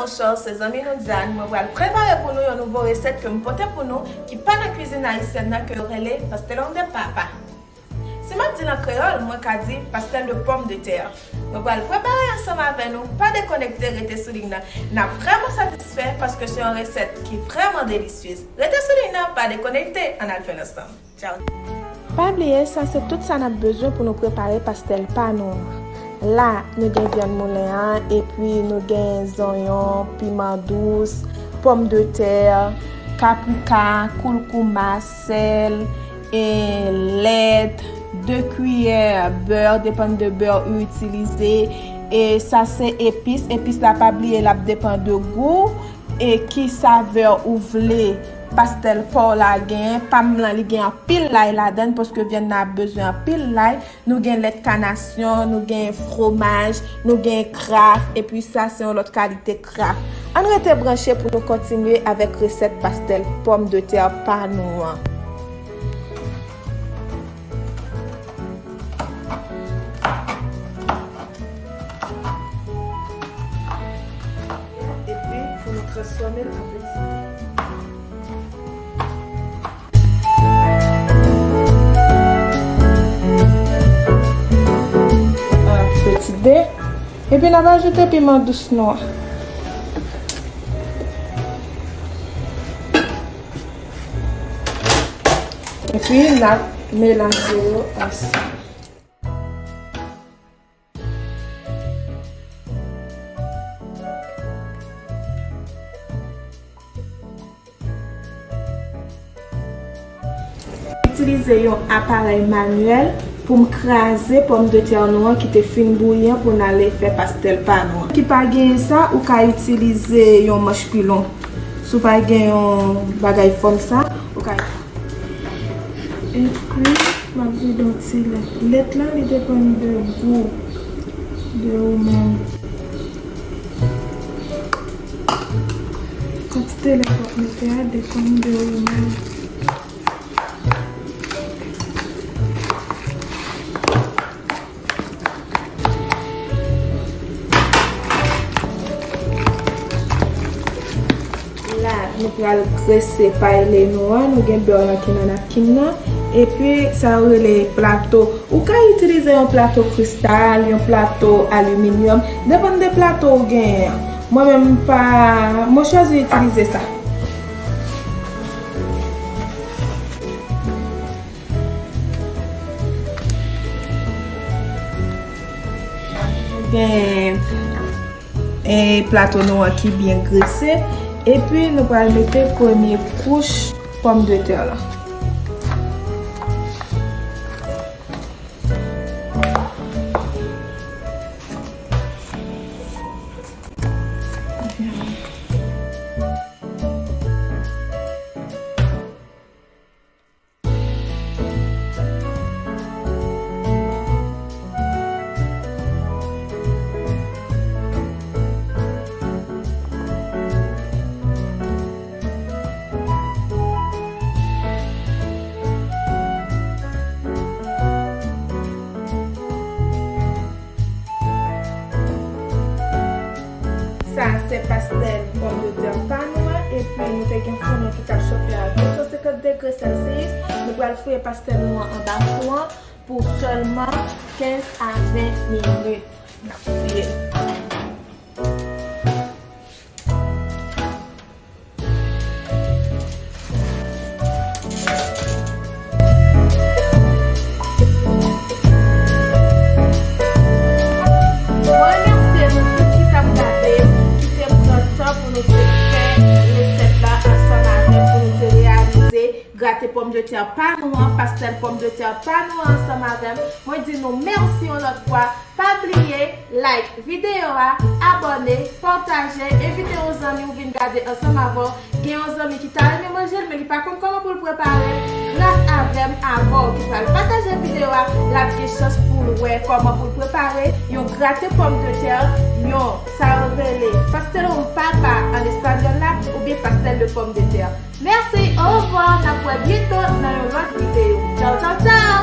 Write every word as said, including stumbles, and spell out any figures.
Bonjou, se zanmi nou Diane. Mwen pral prepare pou nou yon nouvo resèt ke m pote pou nou ki pa nan kwizin ayisyèn nan, ke yo rele pastel de papa. Si m ap di l an kreyòl, mwen ka di pastel de pomme de terre. Mwen pral prepare ansanm avè nou. Pa dekonekte, rete sou liy nan. N ap vrèman satisfè paske se yon resèt ki vrèman delisyez. Rete sou liy nan, pa dekonekte, ann al fè l ansanm. Tchaw. Pa bliye, sa se tout sa n ap bezwen pou nou prepare pastel pa nou an. La, nou gen vyann moulen an, epi nou gen zonyon, piman dous, pòmdetè, paprika, koulkouma, sèl, e lèt, de kiyè bè, depann de bè ou itilize. E sa se epis. Epis la, pa bliye, l ap depann de gou e ki savè ou vle pastel pa w la genyen. Pa m lan, li gen anpil lay ladan l, paske vyann nan ap bezwen anpil lay. Nou gen lèt kanasyon, nou gen fwomaj, nou gen Kraft, epi sa se yon lòt kalite Kraft. Ann rete branche pou nou kontinye avèk resèt pastel pòmdetè pa nou an. Epi, pou nou transfòme l an peti. An peti de. Epi n ap ajoute piman dous nou an. Epi n ap melanje yo ansanm. Itilize yon aparèy manyèl pou m kraze pòmdetè nou an ki te fin bouyi an pou n ale fè pastel pa nou an. Ki pa genyen sa, ou ka itilize yon manch pilon. Si w pa gen yon bagay fòm sa, ou ka. Epi, m ap vide yon ti lèt. Lèt la, li depann de gou de ou menm. Kantite lèt w ap mete a depann de ou menm. La, nou pral grese pay len nou an. Nou gen bè lan ki nan napkin nan. Epi, sa yo rele plato. Ou ka itilize yon plato kristal, yon plato aliminyòm. Depann de plato ou genyen an. Mwen menm, m pa, mwen chwazi itilize sa. Gen, e, plato nou an ki byen grese. Epi, nou pral mete premye kouch pòmdetè la. Sa se pastel pòmdetè pa nou an, epi nou te gen founo ki t ap chofe a de san senkant degre sèlsiyis. Nou pral fouye pastel nou an anba fou an pou sèlman kenz a ven minit. N ap fouye. Mwen remèsye nou tout ki t ap gade, ki te pran tan pou nou te fè resèt la ansanm avè m, pou nou te reyalize grate pòmdetè pa nou an, pastel pòmdetè pa nou an ansanm avè m. Mwen di nou mèsi yon lòt fwa. Pa bliye like videyo a, abòne, pataje, envite yon zanmi w vin gade ansanm avè w. Gen yon zanmi ki ta renmen manje l, men li pa konn kòman pou l prepare l. Gras avè m, avè w ki pral pataje videyo a, l ap gen chans pou l wè kòman pou l prepare yon grate pòmdetè, yon, sa yo rele pastel de papa an espanyòl la, oubyen pastel de pòmdetè. Mèsi, orevwa, n ap wè byento nan yon lòt videyo. Tchaw, tchaw, tchaw!